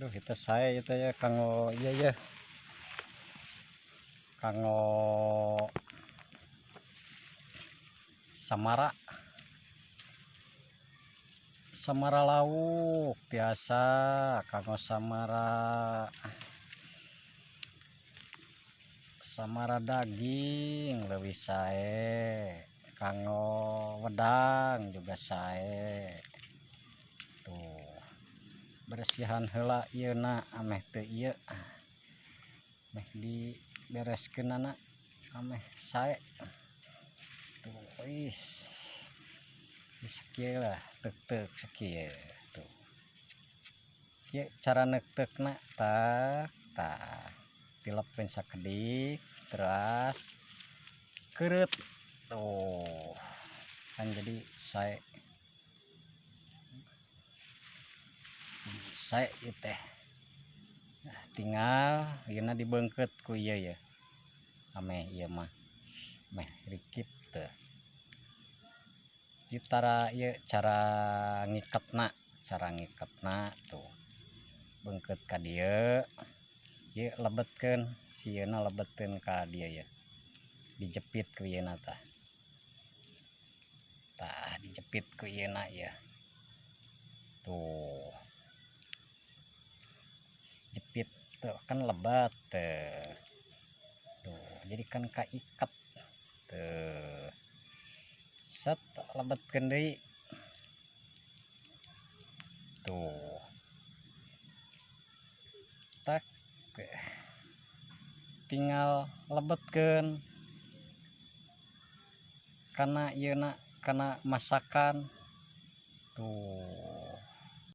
Aduh, itu saya itu ya kanggo, iya ya, kanggo samara, samara lauk biasa, kanggo samara, samara daging leuwih sae, kanggo wedang juga sae. Tuh, bersihan heula ieu na ameh teu ieu, meh dibereskeunana ameh sae. Tuh, is sakieu lah, tek-tek sakieu. Tuh, kieu cara neukteukna, tak tah tilepkeun sakedik, teras keureut. Tuh kan jadi sae, sae ieu teh. Nah, tinggal ieuna dibeungkeut ku ieu ye, ameh ieu mah meh rikip. Teh ieu tara ieu cara ngiketna, cara ngiketna tuh beungkeut ka dieu, ieu lebetkeun sieuna, lebetkeun ka dieu ye, dijepit ku ieuna. Tah tah, dijepit ku ieuna ieu. Tuh, jepit tuh kan lebat tuh. Tuh, jadi kan kaiket tuh. Set, lebetkeun deui. Tuh, tak, tinggal lebetkeun kana ieuna, kana masakan.